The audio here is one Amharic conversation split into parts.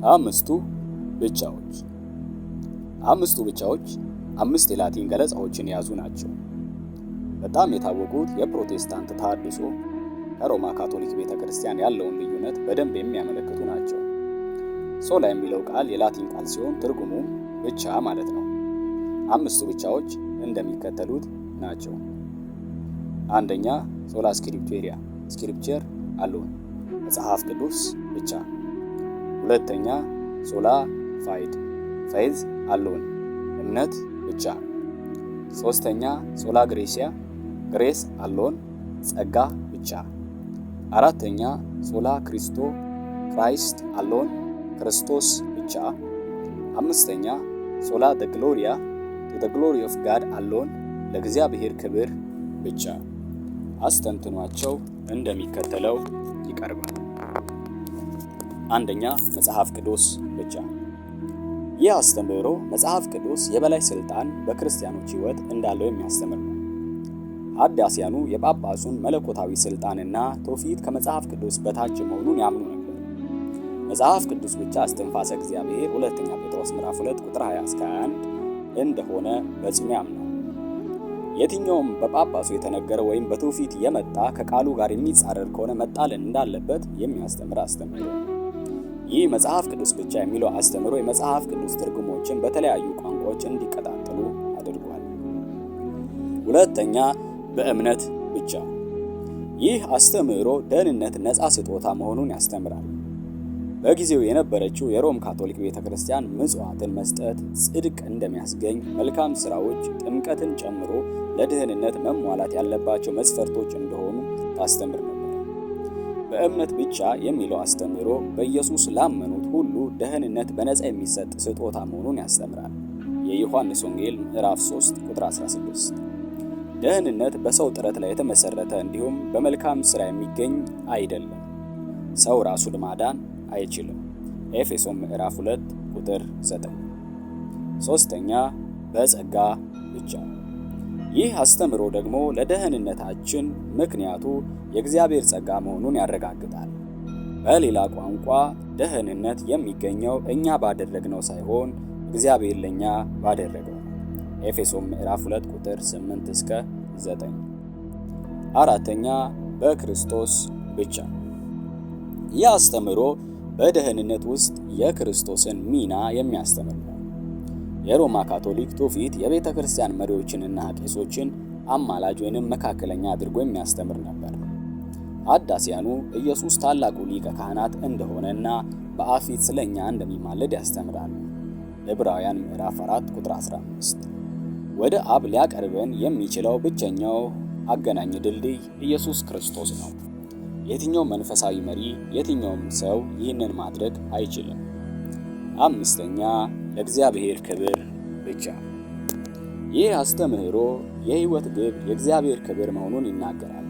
አምስቱ ብቻዎች። አምስቱ ብቻዎች አምስት የላቲን ገለጻዎችን የያዙ ናቸው። በጣም የታወቁት የፕሮቴስታንት ተሐድሶ ከሮማ ካቶሊክ ቤተ ክርስቲያን ያለውን ልዩነት በደንብ የሚያመለክቱ ናቸው። ሶላ የሚለው ቃል የላቲን ቃል ሲሆን ትርጉሙም ብቻ ማለት ነው። አምስቱ ብቻዎች እንደሚከተሉት ናቸው። አንደኛ፣ sola scriptura፣ scripture alone፣ መጽሐፍ ቅዱስ ብቻ። ሁለተኛ፣ sola fide፣ faith alone፣ እምነት ብቻ። ሶስተኛ፣ sola gratia፣ grace alone፣ ጸጋ ብቻ። አራተኛ፣ sola Christo፣ Christ alone፣ ክርስቶስ ብቻ። አምስተኛ፣ sola Deo gloria፣ to the glory of God alone፣ ለእግዚአብሔር ክብር ብቻ። አስተንትኗቸው እንደሚከተለው ይቀርባል። አንደኛ፣ መጽሐፍ ቅዱስ ብቻ። ይህ አስተምህሮ መጽሐፍ ቅዱስ የበላይ ስልጣን በክርስቲያኖች ሕይወት እንዳለው የሚያስተምር ነው። ሐዳሲያኑ የጳጳሱን መለኮታዊ ስልጣንና ትውፊት ከመጽሐፍ ቅዱስ በታች መሆኑን ያምኑ ነበር። መጽሐፍ ቅዱስ ብቻ እስትንፋሰ እግዚአብሔር፣ ሁለተኛ ጴጥሮስ ምዕራፍ 2 ቁጥር 20 እስከ 21 እንደሆነ በጽኑ ያምናል። የትኛውም በጳጳሱ የተነገረ ወይም በትውፊት የመጣ ከቃሉ ጋር የሚጻረር ከሆነ መጣል እንዳለበት የሚያስተምር አስተምህሮ ነው። ይህ መጽሐፍ ቅዱስ ብቻ የሚለው አስተምህሮ የመጽሐፍ ቅዱስ ትርጉሞችን በተለያዩ ቋንቋዎች እንዲቀጣጠሉ አድርጓል። ሁለተኛ፣ በእምነት ብቻ። ይህ አስተምህሮ ደህንነት ነፃ ስጦታ መሆኑን ያስተምራል። በጊዜው የነበረችው የሮም ካቶሊክ ቤተ ክርስቲያን ምጽዋትን መስጠት ጽድቅ እንደሚያስገኝ፣ መልካም ስራዎች ጥምቀትን ጨምሮ ለደህንነት መሟላት ያለባቸው መስፈርቶች እንደሆኑ ታስተምር ነበር። በእምነት ብቻ የሚለው አስተምህሮ በኢየሱስ ላመኑት ሁሉ ደህንነት በነፃ የሚሰጥ ስጦታ መሆኑን ያስተምራል። የዮሐንስ ወንጌል ምዕራፍ 3 ቁጥር 16። ደህንነት በሰው ጥረት ላይ የተመሰረተ እንዲሁም በመልካም ስራ የሚገኝ አይደለም። ሰው ራሱን ማዳን አይችልም። ኤፌሶን ምዕራፍ 2 ቁጥር 9። ሶስተኛ፣ በጸጋ ብቻ። ይህ አስተምህሮ ደግሞ ለደህንነታችን ምክንያቱ የእግዚአብሔር ጸጋ መሆኑን ያረጋግጣል። በሌላ ቋንቋ ደህንነት የሚገኘው እኛ ባደረግነው ሳይሆን እግዚአብሔር ለኛ ባደረገው ነው። ኤፌሶን ምዕራፍ 2 ቁጥር 8 እስከ 9። አራተኛ፣ በክርስቶስ ብቻ። ይህ አስተምህሮ በደህንነት ውስጥ የክርስቶስን ሚና የሚያስተምር ነው። የሮማ ካቶሊክ ትውፊት የቤተ ክርስቲያን መሪዎችንና ቄሶችን አማላጅ ወይንም መካከለኛ አድርጎ የሚያስተምር ነበር። ሐዳሲያኑ ኢየሱስ ታላቁ ሊቀ ካህናት እንደሆነና በአብ ፊት ስለኛ እንደሚማልድ ያስተምራሉ። ዕብራውያን ምዕራፍ 4 ቁጥር 15። ወደ አብ ሊያቀርበን የሚችለው ብቸኛው አገናኝ ድልድይ ኢየሱስ ክርስቶስ ነው። የትኛውም መንፈሳዊ መሪ፣ የትኛውም ሰው ይህንን ማድረግ አይችልም። አምስተኛ፣ ለእግዚአብሔር ክብር ብቻ። ይህ አስተምህሮ የሕይወት ግብ የእግዚአብሔር ክብር መሆኑን ይናገራል።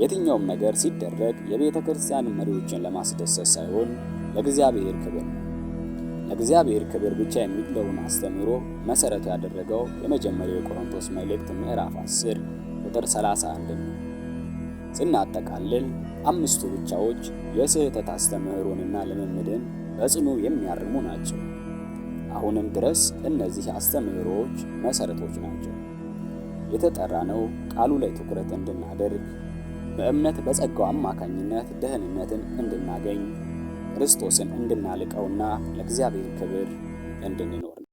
የትኛውም ነገር ሲደረግ የቤተ ክርስቲያን መሪዎችን ለማስደሰት ሳይሆን ለእግዚአብሔር ክብር ነው። ለእግዚአብሔር ክብር ብቻ የሚለውን አስተምህሮ መሰረቱ ያደረገው የመጀመሪያው የቆሮንቶስ መልእክት ምዕራፍ 10 ቁጥር 31 ነው። ስናጠቃልል አምስቱ ብቻዎች የስህተት አስተምህሮንና ልምምድን በጽኑ የሚያርሙ ናቸው። አሁንም ድረስ እነዚህ አስተምህሮዎች መሰረቶች ናቸው። የተጠራነው ቃሉ ላይ ትኩረት እንድናደርግ፣ በእምነት በጸጋው አማካኝነት ደህንነትን እንድናገኝ፣ ክርስቶስን እንድናልቀውና ለእግዚአብሔር ክብር እንድንኖር ነው።